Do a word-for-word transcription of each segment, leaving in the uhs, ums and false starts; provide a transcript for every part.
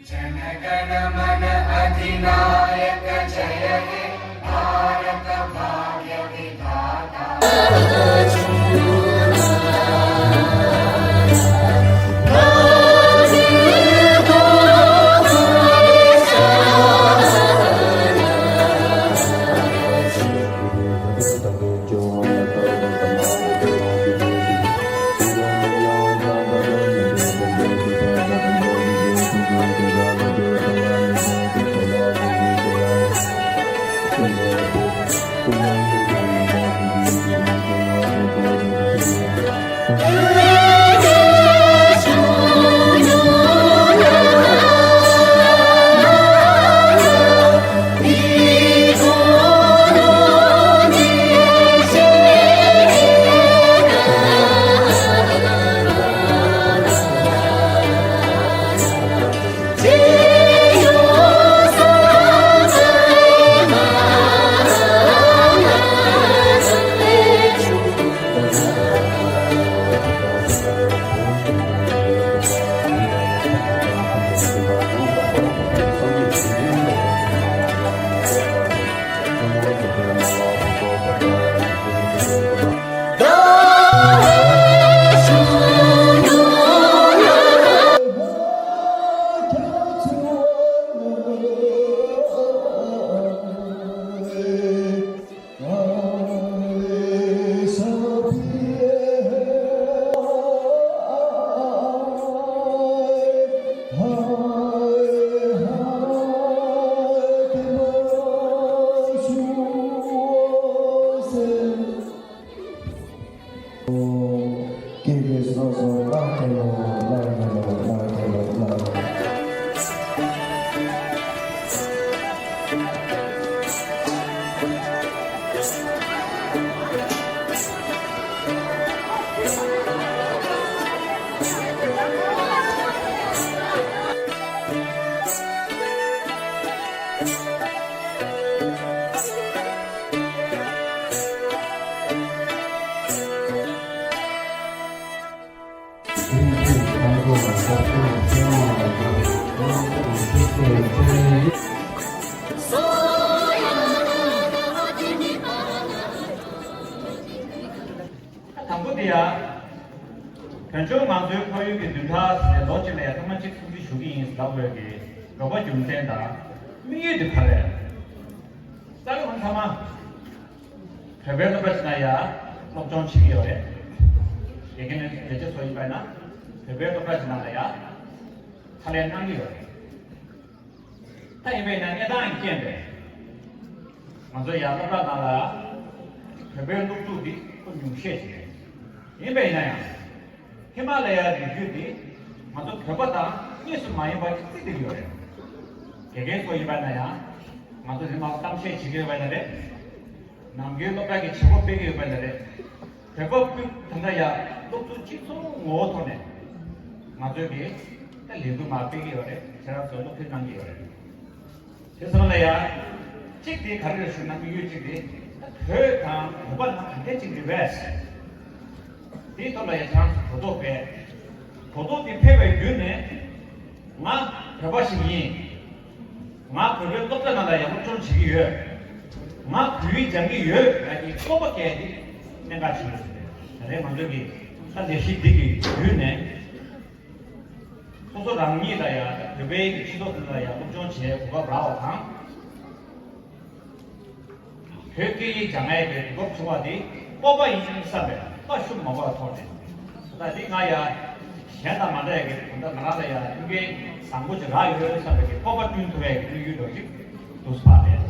जनगणमन अधिनायक जय हे भारत भाग्य विधाता। དང་པོ་དེ་ཡ། བོད་ལྗོངས་ང་ཚོའི་ཕ་ཡུལ་གྱི་བདུན་ཕྲག་ཟེར་ལོ་གཅིག་ལ་ཡ་ཐེངས་མ་གཅིག་ཐུགས་རྗེ་ཞུ་གི་ཡིན་ཟེར་ལབ་དགོས་ཀྱི་དགོས་པ་རྒྱུ་མཚན་དང་དམིགས་ཡུལ་དེ་ག་རེ་རེད། རྩ་བའི་ཧོན་ཚང་མ་བོད་པའི་སློབ་གྲྭ་ཞིག་ན་ཡ་སློབ་སྦྱོང་བྱེད་ཀྱི་ཡོད་རེད། དགེ་རྒན་ལས་བྱེད་ཚོ་ཡིན་པ་ཡིན་ན་བོད་པའི་སློབ་གྲྭ་ཞིག་ནང་ལ་ཡ་ཕྱག་ལས་གནང་གི་ཡོད་རེད། ད་ཡིན་པས་ན་གནས་སྟངས་ཀྱི་རྐྱེན་པས། ང་ཚོ་ཡར་སློབ་གྲྭ་ནང་ལ་བོད་པའི་སློབ་ཕྲུག་འདི་ཁོ་ཉུང་ཤས་ཤིག་རེད། ཡིན་པས་ན་ཡང་། ཧི་མ་ལ་ཡའི་རི་རྒྱུད་འདི་ང་ཚོ་བོད་པ་དང་གཉིས་སུ་མ་ཡིན་པ་ཅིག་བརྩི་བསྡད་ཀྱི་ཡོད་རེད། དགེ་རྒན་ཚོ་ཡིན་པས་ན་ཡང་། ང་ཚོ་རི་མ་གཏམ་བཤད་བྱེད་ཀྱི་ཡོད་པས་ན་རེད། ནམ་རྒྱུན་སློབ་གྲྭ་གི་བྱེད་སྒོ་སྤེལ་གྱི་ཡོད་པས་ན་རེད། བོད་པ་ཀུན་ད་ལྟ་ཡང་སློབ་ཕྲུག་གཅིག་མཚུངས་ངོ་བོ་ཐོག་ནས་ང་ཚོའི་གི་ད་ལས་འགུལ་མར་སྤེལ་གྱི་ཡོད་རེད། ཁྱེད་རང་ཚོ་སློབ་ཁྲིད་གནང་གི་ཡོད་རེད། དེ་སོང་ལ་ཡང་གཅིག་དེ་ག་རེ་རེད་ཞུ་ན་དམིགས་ཡུལ་གཅིག་དེ་ད་བོད་དང་བོད་པ་ལ་ག་འདྲས་གཅིག་རེད་པས། དེའི་ཐོག་ལ་ཡང་ཁྱེད་རང་ཚོ་གོ་རྟོགས་སྤེལ། གོ་རྟོགས་དེ་ཕེབས་པའི་བརྒྱུད་ནས་ང་བོད་པ་ཞིག་ཡིན། ང་བོད་པའི་སློབ་གྲྭ་ནང་ལ་ཡང་སློབ་སྦྱོང་བྱེད་ཀྱི་ཡོད། ང་བོད་ཡིག་སྦྱང་གི་ཡོད་ལབ་ཀྱི་སྤོབས་པ་སྐྱེ་དེ་གནད་འགག་ཆེན་པོ་ཞིག་རེད། ད་རེས་ང་ཚོ་གི་ད་ལས་གཞི་འདི་གི་བརྒྱུད་ནས་སོ་སོ་རང་ཉིད་ལ་ཡང་བོད་པའི་གི་སྤྱི་ཚོགས་འདི་ལ་ཡང་སློབ་སྦྱོང་བྱེད་གོ་སྐབས་རག་པ་དང་། བོད་སྐད་ཡིག་སྦྱང་ཡས་ཀྱི་གོ་སྐབས་བྱུང་བ་དེ་སྤོབས་པ་ཡིན་བསམ་པའི་དཔའ་ཤུགས་མ་འབར་བའི་ཐོག་ནས། ད་འདི་ང་ཡང་ གཞན་དང་མ་འདྲ་བའི་གི་དོན་དག་ང་རང་ལ་ཡང་ཀུན་མཁྱེན་བཟང་པོ་ཅིག་རག་ཡོད་བསམ་པའི་གི་སྤོབས་པ་བསྐྲུན་ཐུབ་པའི་གི་དམིགས་ཡུལ་འདྲ་ཅིག་འདུག་སེ་ཕར་རེད།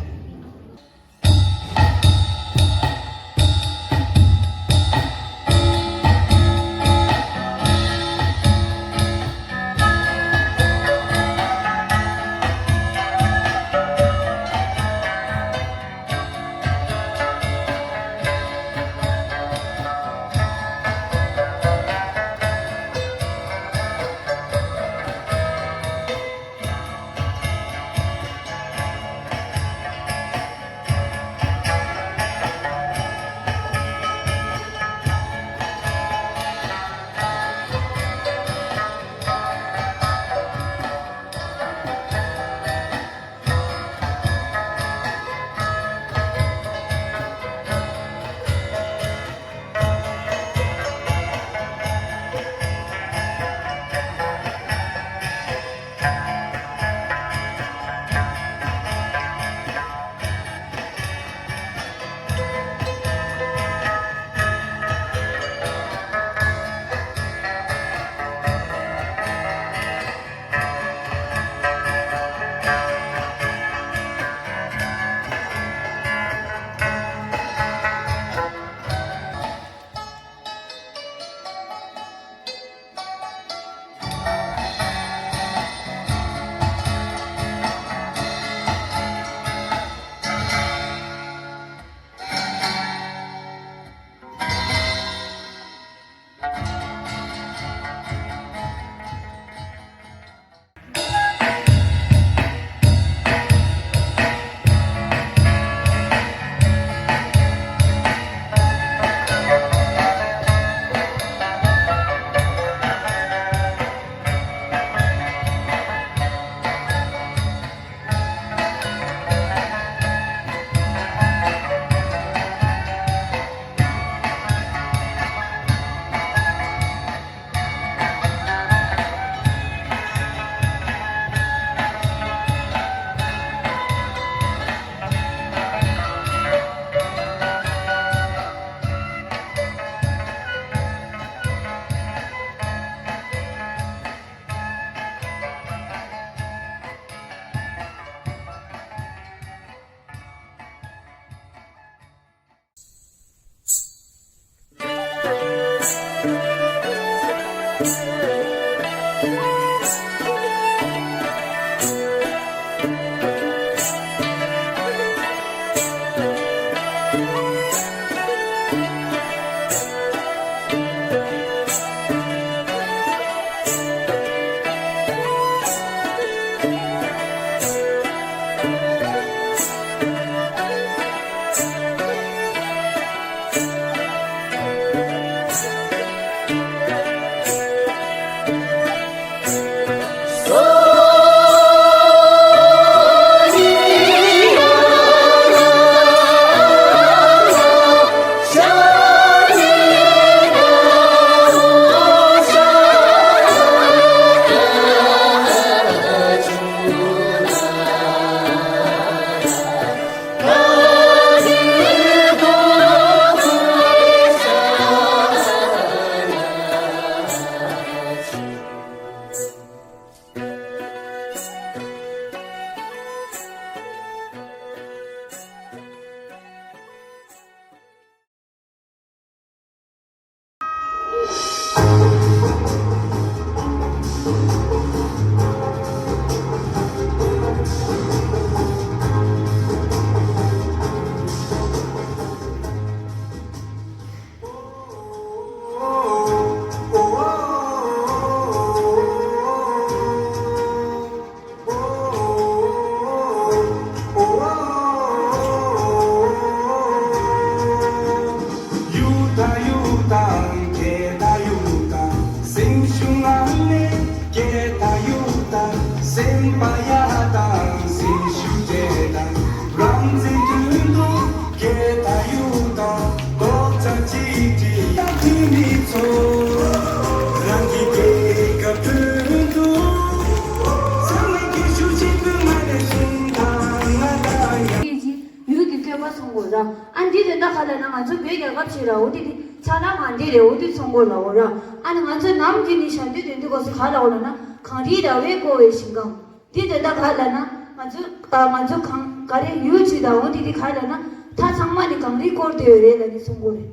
ཡུལ་གྱི་བཀོད་པ་སོང་གོ་ར། ཨ་འདི་དོན་དག་ག་ལ་ན་ང་ཚོ་བོད་རྒྱལ་ཁབ་ཞིག་ར། འོ་དེ་དེ་ ཚ་ན་མ་འདི་རེད། འོ་དུས་ཚོང་སྐོར་ལ་འོ་ར། ཨ་ནི་ང་ཚོ་ནམ་རྒྱུན་ནས་ཞབས་འདེགས་སྟོན་དུས་སྐབས་སུ་ག་ལ་འོ་ལ་ན་གངས་རིའི་ར་བས་བསྐོར་བའི་ཞིང་ཁམས། འདི་དོན་དག་ག་ལ་ན་ང་ཚོ་ཨ་ང་ཚོ་གང་ག་རེ་ཡུལ་ཅིག་དང་འོ་དེ་དེ་ག་ལ་ན་མཐའ་ཚང་མ་ནི་གངས་རིས་བསྐོར་བསྡད་ཡོད་རེད་ལ་ནི་ཚོང་སྐོར་རེད།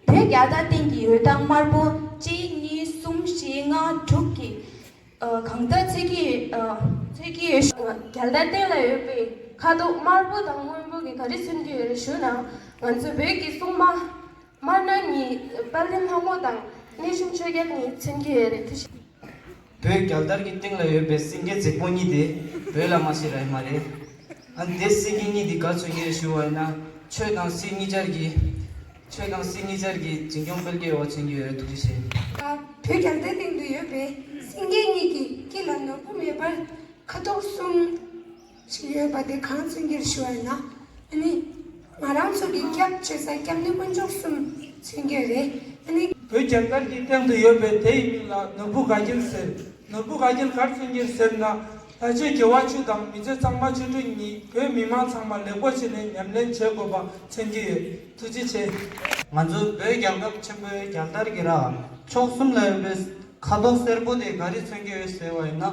བོད་རྒྱལ་དར་སྟེང་གི་འོད་མདངས་དམར་པོ་གཅིག་གཉིས་གསུམ་བཞི་ལྔ་དྲུག་གི་ཨ་གང་ལྟར་ཚེ་གི་ཨ་ཚེ་གི་རྒྱལ་དར་སྟེང་ལ་ཡོད་པའི་ཁ་དོག་དམར་པོ་དང་སྔོན་པོ་གི་ག་རེ་མཚོན་གྱི་ཡོད་རེད་ཞུ་ན། ང་ཚོ་བོད་ཀྱི་སྲུང་མ་དམར་ནག་གཉིས་དཔལ་ལྡན་ལྷ་མོ་དང་གནས་ཆུང་ཆོས་རྒྱལ་གཉིས་མཚོན་གྱི་ཡོད་རེད། ཐུགས་རྗེ་ཆེ། བོད་རྒྱལ་དར་གྱི་སྟེང་ལ་ཡོད་པའི་སེང་གེ་རྫིག་པོ་གཉིས་དེ་བོད་ལ་མ་ཤི་ར་ཡི་མ་རེད། ཨ་ནི་དེ་སེང་གེ་གཉིས་དེ་ག་མཚོན་གྱི་རེད་ཞུ་བ་ཡིན་ན། ཆོས་དང་སྲིད་གཉིས་ཆར་གྱི་ཆོས་དང་སྲིད་གཉིས་ཆར་གྱི་འཛིན་སྐྱོང་སྤེལ་གྱི་ཡོད་པ་མཚོན་གྱི་ཡོད་རེད། ཐུགས་རྗེ་ཆེ། ཨ་བོད་རྒྱལ་དར་སྟེང་དུ་ཡོད་པའི་སེང་གེ་གཉིས་ཀྱི་དཀྱིལ་ལ་ནོར་བུ་མེད་པར་ཁ་དོག་གསུམ་ཞིག་ཡོད་པ་དེ་གང་མཚོན་གྱི་རེད་ཞུ་བ་ཡིན་ན། ཨ་ནི་ང་རང་ཚོ་གི་སྐྱབས་བཅོལ་ས་སྐྱབས་གནས་དཀོན་མཆོག་གསུམ་མཚོན་གྱི་ཡོད་རེད། ཨ་ནི་བོད་རྒྱལ་དར་གྱི་སྟེང་དུ་ཡོད་པའི་དེ་ཡི་མིང་ལ་ནོར་བུ་དགའ་འཁྱིལ་ཟེར། ནོར་བུ་དགའ་འཁྱིལ་ག་རེ་མཚོན་གྱི་རེད་ཟེར་ན། ལྷ་ཆོས་དགེ་བ་བཅུ་དང་མི་ཚེ་གཙང་མ་ཆོ་འཕྲུལ་གཉིས་བོད་མི་མང་ཚང་མ་ལེགས་པོ་བྱས་ནས་ཉམས་ལེན་བྱེད་དགོས་པ་མཚོན་གྱི་ཡོད། ཐུགས་རྗེ་ཆེ། ང་ཚོ་བོད་རྒྱལ་ཁབ་ཆེན་པོའི་རྒྱལ་དར་གྱི་ར་ཕྱོགས་གསུམ་ལ་ཡོད་པའི་ཁ་དོག་སེར་པོ་དེ་ག་རེ་མཚོན་གྱི་ཡོད་ཟེར་བ་ཡིན་ན།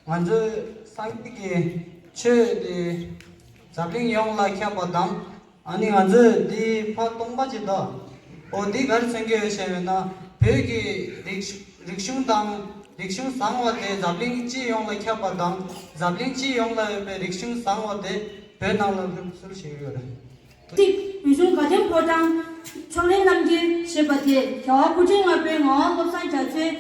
ང་ཚོའི་སངས་རྒྱས་ཀྱི་ཆོས་དེ་འཛམ་གླིང་ཡོངས་ལ་ཁྱབ་པ་དང་། ཨ་ནི་ང་ཚོས་འདི་ཕར་སྟོང་པ་ཅིག་ད། འོ་འདི་ག་རེ་མཚོན་གྱི་ཡོད་ཞེས་ན། བོད་ཀྱི་རིག་རིག་གཞུང་དང་རིག་གཞུང་བཟང་བ་དེ་འཛམ་གླིང་སྤྱི་ཡོངས་ལ་ཁྱབ་པ་དང་། འཛམ་གླིང་སྤྱི་ཡོངས་ལ་ཡོད་པའི་རིག་གཞུང་བཟང་བ་དེ་བོད་ནང་ལ་ཕེབས་ཚུལ་ཞིག་ཡོད་རེད། གཅིག་བོད་གཞུང་དགའ་ལྡན་ཕོ་བྲང་མཆོག་གླིང་རྣམ་རྒྱལ་ཞེས་པ་དེ་རྒྱལ་བ་སྐུ་ཕྲེང་ལྔ་པའི་ངག་དབང་བློ་བཟང་རྒྱ་མཚོས་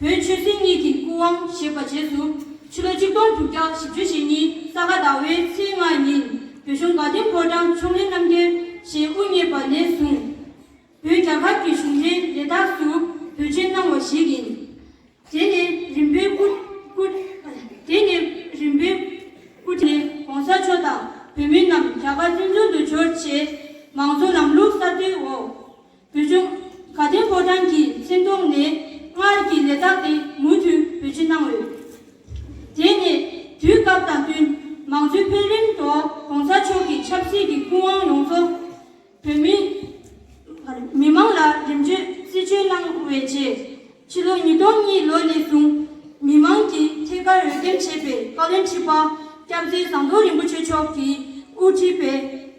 བོད་ཆོས་སྲིད་གཉིས་ཀྱི་སྐུ་དབང་བཞེས་པ་རྗེས་སུ་ཕྱི་ལོ་ཆིག་སྟོང་དྲུག་བརྒྱ་བཞི་བཅུ་ཞེ་གཉིས་ས་ག་ཟླ་བའི་ཚེས་ལྔ་ཉིན་བོད་གཞུང་དགའ་ལྡན་ཕོ་བྲང་མཆོག་གླིང་རྣམ་རྒྱལ་ཞེས་དབུ་བརྙེས་པ་ནས་བཟུང་བོད་རྒྱལ་ཁབ་ཀྱི་གཞུང་འབྲེལ་ལས་རྟགས་སུ་བོད་ཆེན་གནང་བ་ཞིག་ཡིན། དེ་ནས་རིམ་པས་སྐུ་སྐུ་དེ་ནས་རིམ་པས་སྐུ་ཕྲེང་གོང་ས་མཆོག་དང་བོད་མི་རྣམས་རྒྱ་གར་བཙན་བྱོལ་དུ་འབྱོར་རྗེས་མང་གཙོ་ལམ་ལུགས་གསར་གཏོད་འོག་བོད་ལྗོངས་དགའ་ལྡན་ཕོ་བྲང་གི་མཚན་ཐོག་ནས་སྔར་གྱི་ལས་རྟགས་དེ་མུ་མཐུད་བེད་སྤྱོད་གནང་ཡོད། དེ་ནས་དུས་སྐབས་དང་བསྟུན་མང་གཙོའི་འཕེལ་རིམ་ཐོག་གོང་ས་མཆོག་གི་ཆབ་སྲིད་ཀྱི་སྐུ་དབང་ཡོངས་རྫོགས་བོད་མི་མི་མང་ལ་རིམ་བྱོན་རྩིས་སྤྲོད་གནང་བའི་རྗེས། ཕྱི་ལོ་ཉིས་སྟོང་གཉིས་ལོ་ནས་བཟུང་མི་མང་གི་ཐད་ཀར་འོས་འདེམས་བྱས་པའི་བཀའ་བློན་ཁྲི་པ་སྐྱབས་རྗེ་ཟམ་གདོང་རིན་པོ་ཆེ་མཆོག་གིས་དབུ་ཁྲིད་པའི་